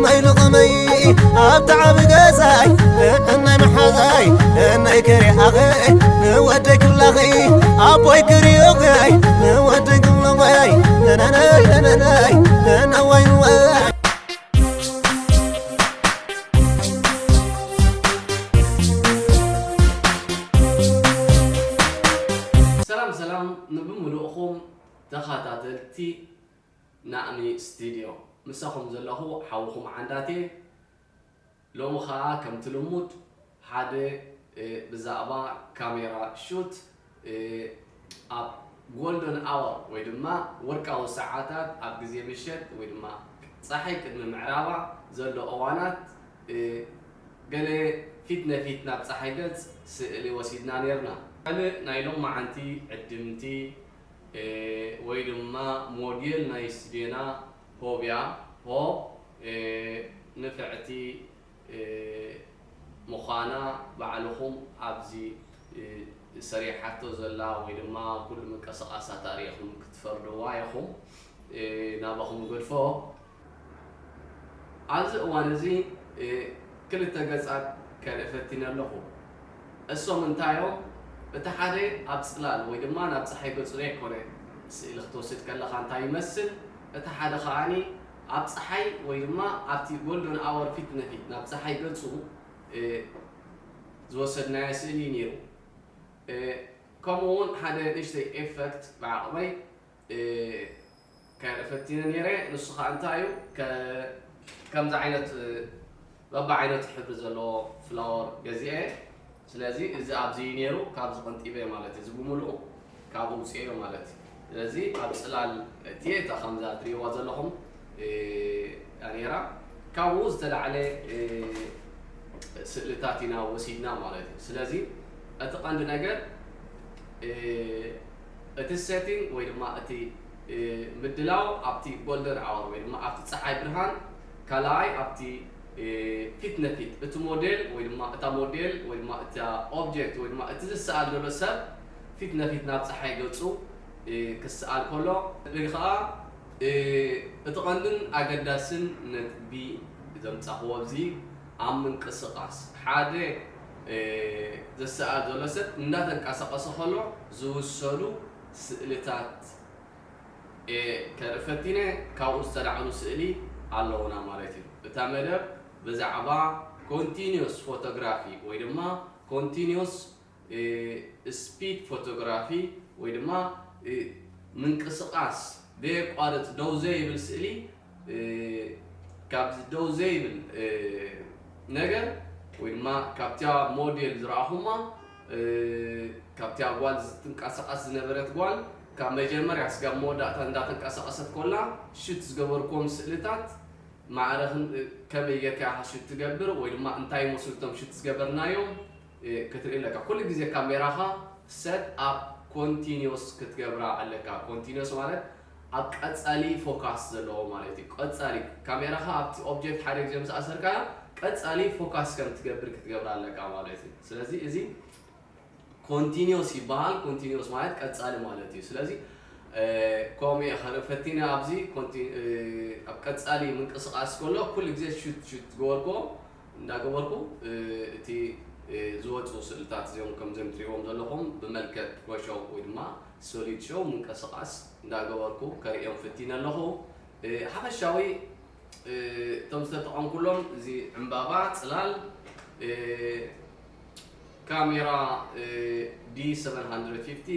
ማይ ንቐመይ ኣብታ ዓቢ ገዛይ፣ እናይ መሓዛይ፣ እናይ ከሪኣኸይ፣ ንወደይ ክላኸይ፣ ኣቦይ ክሪኦኸይ፣ ንወደይ ክላኸይ፣ ነነነይ፣ ነነነይ፣ ነነዋይ፣ ነዋይ። ሰላም ሰላም ንብምሉእኹም ተኸታተልቲ ናእሚ ስቱድዮ፣ ምሳኹም ዘለኹ ሓውኹም ዓንዳቴ። ሎሚ ኸኣ ከምቲ ልሙድ ሓደ፣ እ፣ ብዛዕባ ካሜራ ሹት፣ እ፣ ኣብ ጎልደን ኣወር ወይ ድማ ወርቃዊ ሰዓታት ኣብ ግዜ ምሸት ወይ ድማ ጸሓይ ቅድሚ ምዕራባ ዘሎ እዋናት፣ እ፣ ገለ ፊት ነፊት ናብ ጸሓይ ገጽ ስእሊ ወሲድና ኔርና። ካልእ ናይ ሎማዓንቲ ዕድምቲ፣ እ፣ ወይ ድማ ሞዴል ናይ ስቱድዮና ሆብያ፣ ሆብ፣ እ፣ ንፍዕቲ፣ እ፣ ምዃና ባዕልኹም ኣብዚ፣ እ፣ ሰሪሓቶ ዘላ ወይ ድማ ኩሉ ምንቅስቓሳታ ርኢኹም ክትፈርድዋ ኢኹም። እ፣ ናባኹም ገድፎ። ኣብዚ እዋን እዚ፣ እ፣ ክልተ ገጻት ከርኢ ፈቲነ ኣለኹ። እሶም እንታይ እዮም? እቲ ሓደ ኣብ ጽላል ወይ ድማ ናብ ጸሓይ ገጹ ዘይኮነ ስእሊ ክትወስድ ከለኻ እንታይ ይመስል? እቲ ሓደ ከኣኒ ኣብ ጸሓይ ወይ ድማ ኣብቲ ጎልደን ኣወር ፊት ንፊት ናብ ጸሓይ ገጹ፣ እ፣ ዝወሰድናዮ ስእሊ እዩ ነይሩ። እ፣ ከምኡ እውን ሓደ ንእሽተይ ኤፈክት ብዓቕመይ፣ እ፣ ከርኢ ፈቲነ ነይረ። ንሱ ኸኣ እንታይ እዩ? ከ-፣ ከምዚ ዓይነት፣ እ፣ በብዓይነቱ ሕብሪ ዘለዎ ፍላወር ገዚኤ። ስለዚ እዚ ኣብዚ እዩ ነይሩ፣ ካብዚ ቀንጢበ ማለት እዩ። እዚ ብምሉኡ ካብኡ ውፅኤዮ ማለት እዩ። ስለዚ ኣብ ፅላል እትየ እታ ከምዛ ትሪእዋ ዘለኹም፣ እ፣ እያ ነይራ። ካብኡ ዝተላዕለ፣ እ፣ ስእልታት ኢና ወሲድና ማለት እዩ። ስለዚ እቲ ቀንዲ ነገር፣ እ፣ እቲ ሴቲንግ ወይ ድማ እቲ፣ እ፣ ምድላው ኣብቲ ጎልደን ኣወር ወይ ድማ ኣብቲ ጸሓይ ብርሃን፣ ካልኣይ ኣብቲ፣ እ፣ ፊት ነፊት እቲ ሞዴል ወይ ድማ እታ ሞዴል ወይ ድማ እታ ኦብጀክት ወይ ድማ እቲ ዝሰኣል ዘሎ ሰብ ፊት ነፊት ናብ ጸሓይ ገጹ፣ እ፣ ክሰኣል ከሎ፣ እዚ ኸኣ፣ እ፣ እቲ ቀንድን ኣገዳስን ነጥቢ ዘምጻእክዎ ኣብዚ ኣብ ምንቅስቓስ ሓደ፣ እ፣ ዝሰኣል ዘሎ ሰብ እንዳተንቀሳቐሰ ከሎ ዝውሰዱ ስእልታት፣ እ፣ ከርኢ ፈቲነ፣ ካብኡ ዝተላዕሉ ስእሊ ኣለዉና ማለት እዩ። እታ መደብ ብዛዕባ ኮንቲኒዮስ ፎቶግራፊ ወይ ድማ ኮንቲኒዮስ፣ እ፣ ስፒድ ፎቶግራፊ ወይ ድማ፣ እ፣ ምንቅስቓስ ዘየቋርጽ ደው ዘይብል ስእሊ፣ እ፣ ካብዚ ደው ዘይብል፣ እ፣ ነገር ወይ ድማ ካብቲያ ሞዴል ዝረኣኹማ፣ እ፣ ካብቲያ ጓል ዝትንቀሳቐስ ዝነበረት ጓል ካብ መጀመርያ ስጋብ መወዳእታ እንዳተንቀሳቐሰት ኮላ ሹት ዝገበርኩዎም ስእልታት ማዕረ ክን-፣ ከመይ ጌርካ ኢኻ ሹት ትገብር ወይ ድማ እንታይ ይመስሉ እቶም ሹት ዝገበርናዮም፣ እ፣ ክትርኢ ኣለካ። ኩሉ ግዜ ካሜራኻ ሰት ኣፕ ኮንቲኒዮስ ክትገብራ ኣለካ። ኮንቲኒዮስ ማለት ኣብ ቀጻሊ ፎካስ ዘለዎ ማለት እዩ። ቀጻሊ ካሜራኻ ኣብቲ ኦብጀክት ሓደ ግዜ ምስ ኣሰርካዮ ቀጻሊ ፎካስ ከም ትገብር ክትገብራ ኣለካ ማለት እዩ። ስለዚ እዚ ኮንቲኒዮስ ይበሃል። ኮንቲኒዮስ ማለት ቀጻሊ ማለት እዩ። ስለዚ፣ እ፣ ከምኡ እየ ከርኢ ፈቲነ ኣብዚ ኮንቲ-፣ እ፣ ኣብ ቀጻሊ ምንቅስቓስ ከሎ ኩሉ ግዜ ሹት ሹት ዝገበርኩዎ እንዳገበርኩ፣ እ፣ እቲ፣ እ፣ ዝወጹ ስእልታት እዚኦም ከምዞም ትሪእዎም ዘለኹም ብመልክዕ ፕሮ ሾው ወይ ድማ ሶሊድ ሾው ምንቅስቓስ እንዳገበርኩ ከርእዮም ፈቲነ ኣለኹ። እ፣ ሓፈሻዊ፣ እ፣ እቶም ዝተጠቐምኩሎም እዚ ዕምባባ፣ ጽላል፣ እ፣ ካሜራ፣ እ፣ ዲ ሰቨን ሃንድረድ ፊፍቲ፣